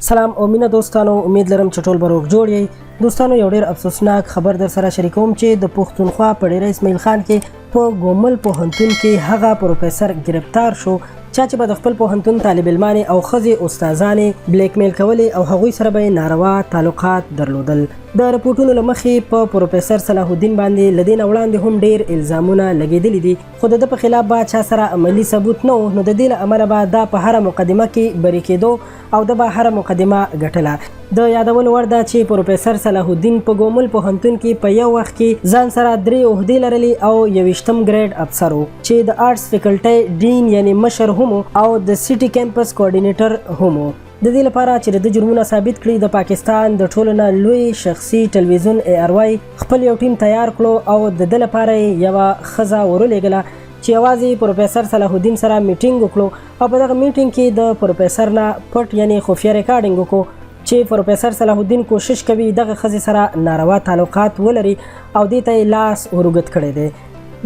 سلام او مینه دوستانو، امید لرم چې ټول به روغ جوړ یئ. دوستانو، یو ډیر افسوسناک خبر در سره شریکوم چې د پښتونخوا په ډیره اسماعیل خان کې په ګومل پوهنتون کې هغه پروفیسر گرفتار شو چا چې به د خپل پوهنتون طالب علمانې او ښځې استادانې بلیک میل کولې او هغوی سره به یې ناروا تعلقات درلودل. د رپورټونو له مخې په پروفیسر صلاح الدین باندې له دې نه وړاندې هم ډیر الزامونه لګېدلي دي، خو د ده په خلاف به چا سره عملي ثبوت نه و، نو د دې له امله به دا په هره مقدمه کې بري کېدو او ده به هره مقدمه ګټله. د یادولو وړ ده چې پروفیسر صلاح الدین په ګومل پوهنتون کې په یو وخت کې ځان سره درې عهدې لرلې او یوویشتم ګریډ افسر و چې د آرټس فیکلټۍ ډین یعنی مشر هم و او د سیټي کیمپس کوارډینیټر هم و. د دې لپاره چې د ده جرمونه ثابت کړي، د پاکستان د ټولو نه لوی شخصي ټلویزیون ای ار وای خپل یو ټیم تیار کړو او د ده لپاره یې یوه ښځه ورولېږله چې یوازې پروفیسر صلاح الدین سره میټینګ وکړو او په دغه میټینګ کې د پروفیسر نه پټ یعنی خفیه ریکارډینګ وکړو چې پروفیسر صلاح الدین کوشش کوي دغه ښځې سره ناروا تعلقات ولري او دې ته یې لاس ور اوږد کړی دی.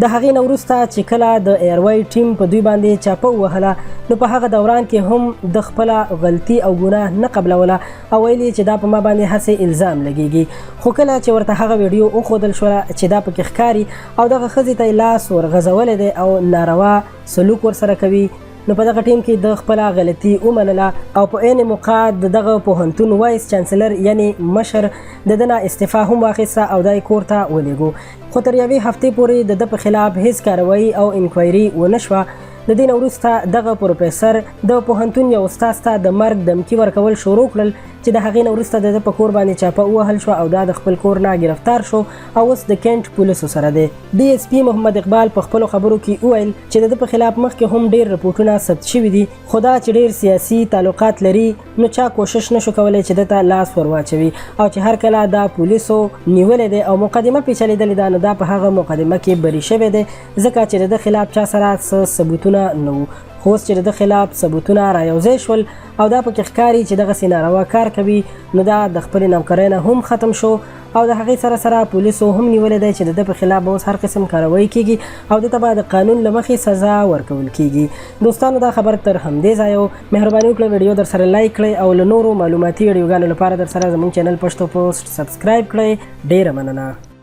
د هغې نه وروسته چې کله د ای ار وای ټیم په دوی باندې چاپه ووهله، نو په هغه دوران کې هم د خپله غلطي او ګناه نه قبلوله او ویل یې چې دا په ما باندې هسې الزام لګیږي. خو کله چې ورته هغه ویډیو وښودل شوله چې دا پکې ښکاري او دغه ښځې ته یې لاس ورغځولی دی او ناروا سلوک ورسره کوي، نو په دغه ټیم کې ده خپله غلطي ومنله او په عین موقع د دغه پوهنتون وایس چانسلر یعنی مشر د ده نه استعفا هم واخیسته او دا یې کور ته ولیږو. خو تر یوې هفتې پورې د ده په خلاف هیڅ کاروايي او انکوایري ونه شوه. د دې نه وروسته دغه پروفیسر د پوهنتون یو استاد ته د مرګ دمکي ورکول شروع کړل چې د هغې نه وروسته د ده په کور باندې چاپه ووهل شوه او دا د خپل کور نه ګرفتار شو او اوس د کینټ پولیسو سره دی. ډي ایس پي محمد اقبال په خپلو خبرو کې وویل چې د ده په خلاف مخکې هم ډېر رپوټونه ثبت شوي دي، خو دا چې ډېر سیاسي تعلقات لري نو چا کوشش نه شو کولی چې ده ته لاس ور واچوي او چې هر کله دا پولیسو نیولی دی او مقدمه پرې چلېدلې ده، نو دا په هغه مقدمه کې بري شوی دی، ځکه چې د ده خلاف چا سره څه ثبوتونه نه وو. خو اوس چې د ده خلاف ثبوتونه را یوځای شول او دا پکې ښکاري چې دغسې ناروا کار کوي، نو دا د خپلې نوکرۍ نه هم ختم شو او د هغې سره سره پولیسو هم نیولی دی چې د ده په خلاف به اوس هر قسم کاروايي کیږي او ده ته به د قانون له مخې سزا ورکول کیږي. دوستانو، دا خبر تر همدې ځایه و. مهرباني وکړئ، ویډیو در سره لایک کړئ او له نورو معلوماتي ویډیوګانو لپاره در سره زموږ چینل پښتو پوسټ سبسکرایب کړئ. ډیره مننه.